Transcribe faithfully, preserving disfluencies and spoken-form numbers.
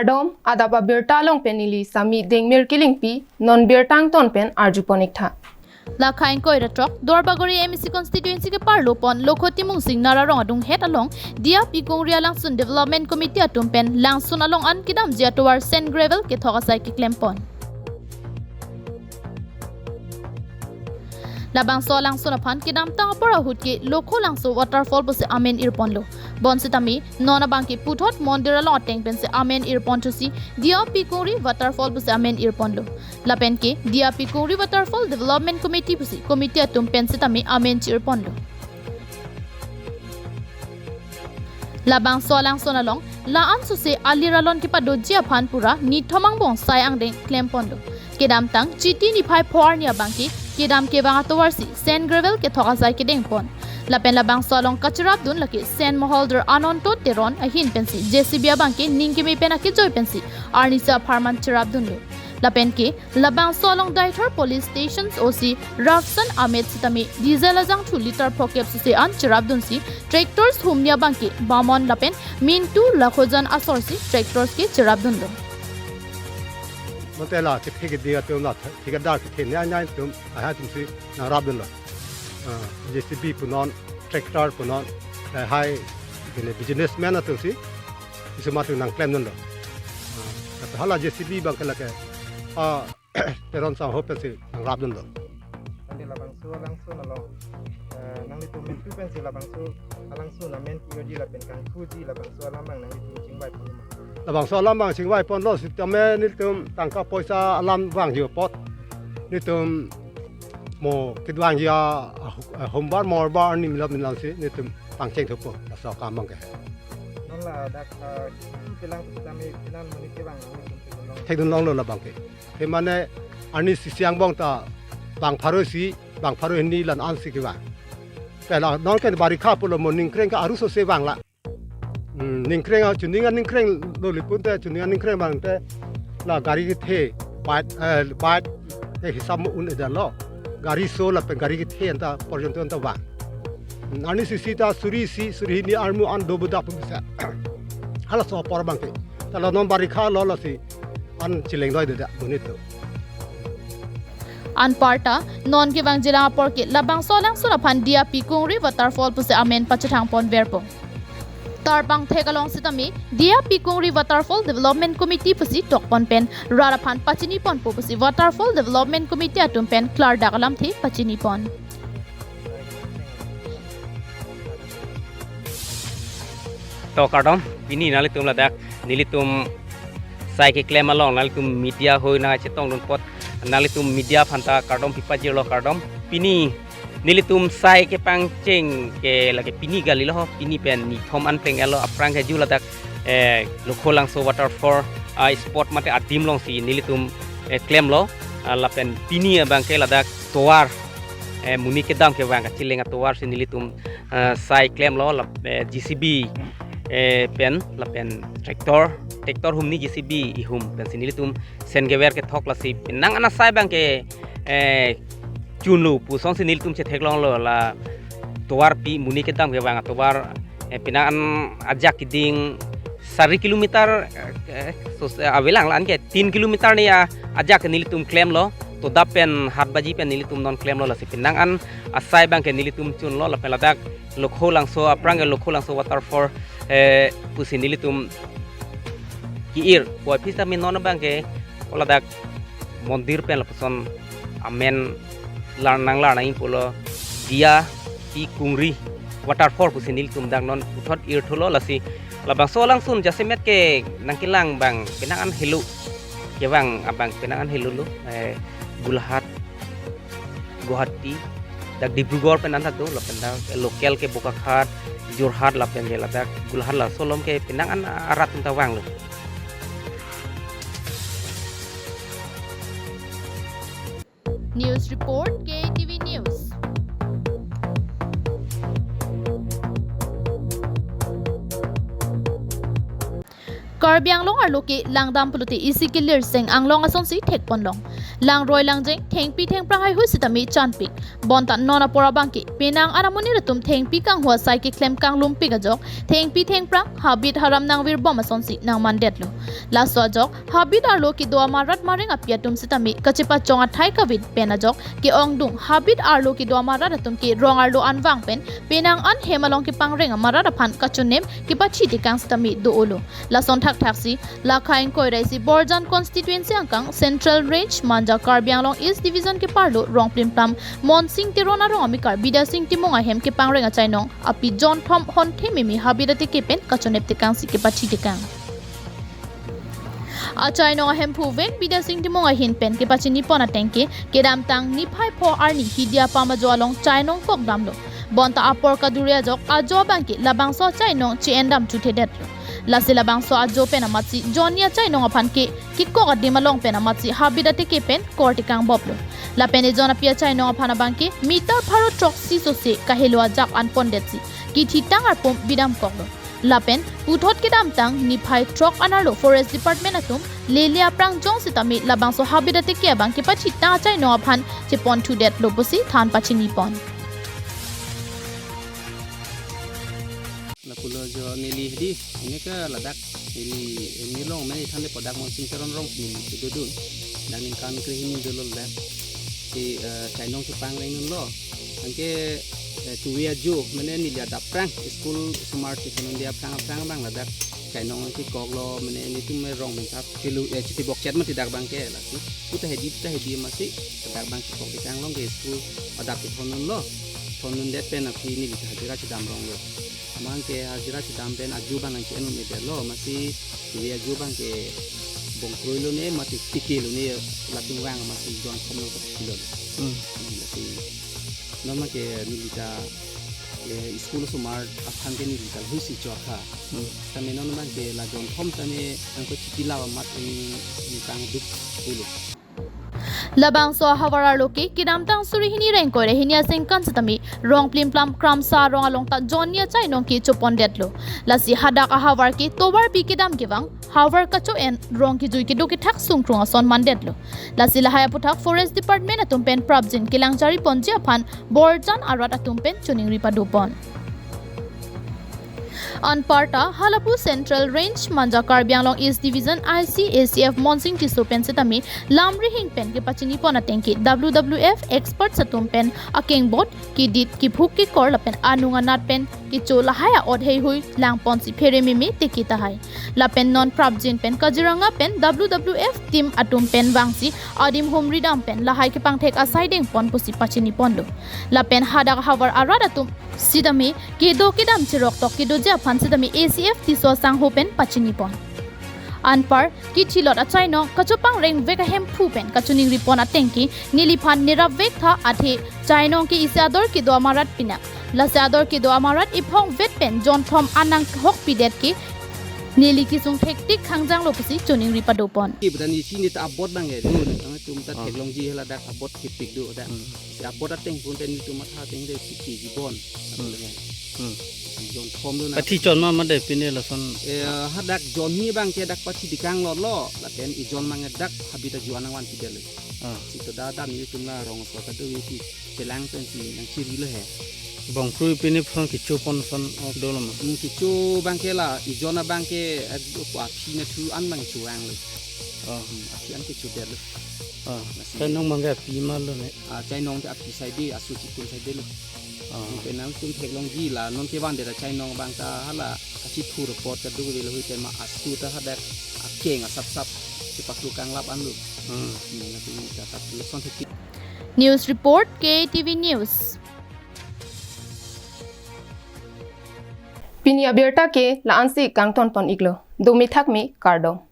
Kardom, adap abirta along pen neli Sami Dengmir Kilingpi, non birta angton pen arjupon iktha. Lakhai ingkoi ra throk, Duarbagori M A C constituency keparlo pon Lokho Timung Sing Nararong adunghet along, Diya Pikungri alangsun Development Committee atum pen langsun along an kedamji atovar sand gravel kethok asai keklem pon. Labangso alangsun aphan kedamtang apor ahut ke Lokho Langso Waterfall pusi amen irponlo. Bonsitame non abang ke puthot mondir along ateng pensi amen irponthusi Diya Pikungri Waterfall pusi amen irponlo. Lapen ke Diya Pikungri Waterfall Development Committee pusi committee atum pen sitame amen chi-irponlo. Labangso alangsun along la-an sose alir alon kepadoji aphan pura nithom angbong sai angdeng klemponlo. Kedamtang Chiti niphai pho arni abang ke kedam kevang atovarsi sand gravel kethok asai kedengpon. Lapen labangso along kachirapdun lake Sen Moholdar Ananto Teron ahin pensi J C B abang ke ning keme pen akejoi pensi arnisi apharman chirapdunlo. Lapen ke labangso along Deithor Police Stations O C Rafsan Ahmed sitame diesel ajangthu liter phokep sose an chirapdunsi tractors humni abang ke Bamon lapen Mintu Lakhojan asorsi tractors ke chirapdunlo. Mate la kethe kedi atum la thikadar kethe nai nai atum, lahai atumsi nangrapdunlo. Ah, J C B punon, tractor punon, lahai kene businessman atumsi, isu matu nangklemdunlo. Ah, tapi hala J C B abang ke lake, ah, Teron sangho pensi nangrapdunlo. Ante labangso alangsun along, eh, nanglitum Mintu pensi labangso alangsun amen pujoji lapen kangthuji labangso alam abang nanglitum chingvaiponlo ma? Labangso alam abang chingvaiponlo sitame nelitum tangka poisa alam vangji apot nelitum mo kedvangji a, a, a, hombar morbar ni milam milamsi nelitum pangcheng thupo laso akam abang ke. Non ladak, eh, kelang sitame penan monit kevang nanglitum thekdunlong? Thekdunlonglo labang ke. He mane arnisi isi angbong ta bang pharo isi, bang pharo hini la-ansi kevang. Pela non ke barikha pulo mo ningkreng ke arusose vangla. Hmm, ningkreng a, chuning aningkreng lo lipun te, chuning aningkreng abang te la gari kethe, bike, eh, bike ke hisap mo un-edetlo. Gari so lapen gari kethe anta porjonto anta vang. Hmm, arnisi isi ta suri isi, suri hini armu an do budak pun bisa. Halaso apor abang ke. Ta la non barikha lo lasi an chileng doi deda monit do. Anparta non kevangjilang apor ke labangso alangsun aphan Diya Pikungri Waterfall pusi amen pachethangpon verpo. Tarpang thek along sitame Diya Pikungri Waterfall Development Committee pusi tokpon pen rat aphan pachiniponpo pusi Waterfall Development Committee atum pen klardak alamthe pachinipon. To kardom, pini nanglitum ladak, nelitum sai keklem along, nanglitum media hoi nangchetongdun apot, nanglitum media aphanta kardom pipajirlo kardom. Pini nelitum sai kepangcheng ke lake pini kalilo ho, pini pen nithom an peng-etlo aphrang ke ju ladak, eh, Lokho Langso Waterfall, ah, spot mate adim alongsi nelitum, eh, klemlo, ah, lapen pini abang ke ladak tovar, eh, monit kedam kevang kachileng atovarsi nelitum, eh, sai klemlo lap-, eh, J C B, eh, pen lapen tractor, tractor humni J C B ihum pensi nelitum sand gravel kethok lasi penang an asai abang ke, eh, chunlo pusonsi nelitum chetheklonglo la tovarpi monit kedam kevang atovar, eh, penang an ajak keding sari kilometer, eh, so, eh, avelang la-an ke tin kilometer ni a, ajak nelitum klemlo, Todap pen Hatbaji pen nelitum non klemlo lasi penang an asai abang ke nelitum chunlo lapen ladak Lokho Langso aphrang ke Lokho Langso Waterfall, eh, pusi nelitum ki-ir. Puvoiphit sitame non abang ke o ladak mondir pen lapuson amen lar nanglar nangji pulo Diya Pikungri Waterfall pusi nelitum dak non puthot irthulo lasi labangso alangsun jasemet ke nangkelang abang penang an helo kevang abang penang an helolo, eh, Golaghat, Guwahati, dak Dibrugarh pen an ta do lapen dak local ke Bokakhat, Jorhat lapen ke ladak Golaghat laso along ke penang an arat ta vanglo. News report, K T V News. Karbi Anglong arlo ke langdam pulote isi kelir seng anglong asonsi thekponlong. Langroi langjeng, thengpi thengphrang haihui sitame chanpik. Bonta non apor abangke penang anamonit atum thengpi kanghua sai keklem kanglumpik ajok, thengpi thengphrang habit haram nangvirbom asonsi nangmandetlo. Laso ajok, habit arlo kedo amarat mareng api atum sitame kachepachong athai kavit pen ajok ke-ongdung habit arlo kedo amarat atum ke rong arlo anvang pen penang an hem along kepangreng amarat aphan kachonem kepathi tekang sitame do-olo. Lason thakthak si, lakha ingkoi ra isi Borjan constituency angkang Central Range Manja Karbi Anglong East Division keparlo Rongplimplam Monsing Teron arong amekar Bidya Sing Timung ahem kepangreng achainong api jonthom honthe mimi habit ateke pen kachonep tekang si kepathi tekang. Achainong ahemphu ven Bidya Sing Timung ahin pen kepachinipon atengke kedamtang niphai pho arni Hidia Pamajo along chainong kok damlo. Bonta apor kadure ajok ajo abangke labangso achainong che-endam chuthedetlo. Lasi labangso ajo pen amatsi jonni achainong aphan ke kekok adim along pen amatsi habit ateke pen kor tekang boplo. Lapen ejon api achainong aphan abangke meter pharo throksi sose kahelo ajak anpondetsi kethitang arpum bidam koklo. Lapen puthot kedamtang niphai throk anarlo Forest Department atum lele aphrang jong sitame labangso habit ateke abang kepathitang achainong aphan cheponthudetlo pusi than pachinipon. Lapulo jo neli hedi, ini ke ladak, ini, ini long, mane than le padak Monsing Teron rong neli kedodun. Dang ningkan krehini dolo ladak. Si, eh, chainong chepangreng dunlo. Anke, eh, tuwe ajo, mane neli adap aphrang, school osomar chethondunde aphrang aphrang abang ladak chainong kekoklo, mane nelitum rong mengkap, chelu, eh, chiti bokchet mati dak abangke, lasi. Puta hedi, puta hedi amatsi, dak abang kekok tekang long ke school adap kethondunlo. Thondundet pen aphi neli ta hajira chedam ronglo. Abangke hajira chedam pen ajo abang nangche-en un-edetlo, amatsi tuwe ajo abangke bongkroilo ne, mati tikelo ne, latum vang amatsi jonthom nangpathilo. Hmm. Hmm, lasi non abangke neli ta, eh, school osomar aphan ke neli ta huisi chorkha. Hmm. Tame non abangke la jonthom tame angko chiti lawa amat ini ningkan duk pulo. Labangso ahavar arlo ke kedamtang suri hini ra ingkoi ra hini aningkan sitame Rongplimplam Kramsa arong along ta jonni achainong kechopondetlo. Lasi hadak ahavar ke tovar bi kedam kevang, havar kacho-en, rong kejui kedo kethak sungkrung ason mandetlo. Lasi lahai aputhak Forest Department atum pen prapjin kelang chariponji aphan Borjan arat atum pen choningri padopon. Anparta halapu Central Range Manja Karbi Anglong East Division I C A C F Monsing Tisso pen sitame lam rihing pen kepachinipon atengke W W F experts atum pen akengbot, kedit, kephuk kekor lapen anung anat pen kecho lahai a-ot heihui langponsi phere meme teke tahai. Lapen non prapjin pen Kaziranga pen W W F team atum pen vangsi adim humri dam pen lahai kepangthek asai dengpon pusi pachiniponlo. Lapen hadak havar arat atum sitame kedo kedam cheroktok kedoji aphan sitame A C F Tisso asangho pen pachinipon. Anpar kethilot achainong kachopangreng vek ahemphu pen kachoningripon atengke neliphan nerap vek tha, athe chainong ke isi ador kedo amarat pinak. Lasi ador kedo amarat iphong vet pen jonthom an nang hokpidet ke neli kesung thektik khangjanglo pusi choningri padopon. Ki bedan isi neta abot abangke do, nangtum ta Ah. theklongji haladak abot kepik do dak. Hmm. Si abot ateng pun pen nelitum matha ateng de si kejibon. Hmm. Hmm. Jonthom do na. Pathi chon ma made pine lason. Eh, hadak jonni abangke dak pathi tekang lotlo, lapen ejon abangke dak habit ajo an nangvanpidetlo. Ah. Si to da dam nelitum la rong aso kado isi chelang pensi nangchirilo he. Bongkroi pine pon kechopon son ok dolo ma. Hmm, kecho abangke la, ejon abangke, eh, ko aphi nathu an abang chuvanglo. Ah. Hmm, aphi an kechodetlo. Ah. Lasi chainong abangke aphi malo ne. Ah, chainong ke aphi saide, asu chikun saidelo. Ah. Pen nangtum theklongji la, non kevandet achainong abang ta hala kachithur apot kaduk avelo, hui tema asu ta hadak akeng asapsap, si paklu kanglap anlo. Hmm. Hmm, lasi ta lason thektik. News report, K T V News. Pini abirta ke la-ansi kangtonpon iklo. Dumi thakmi, kardom.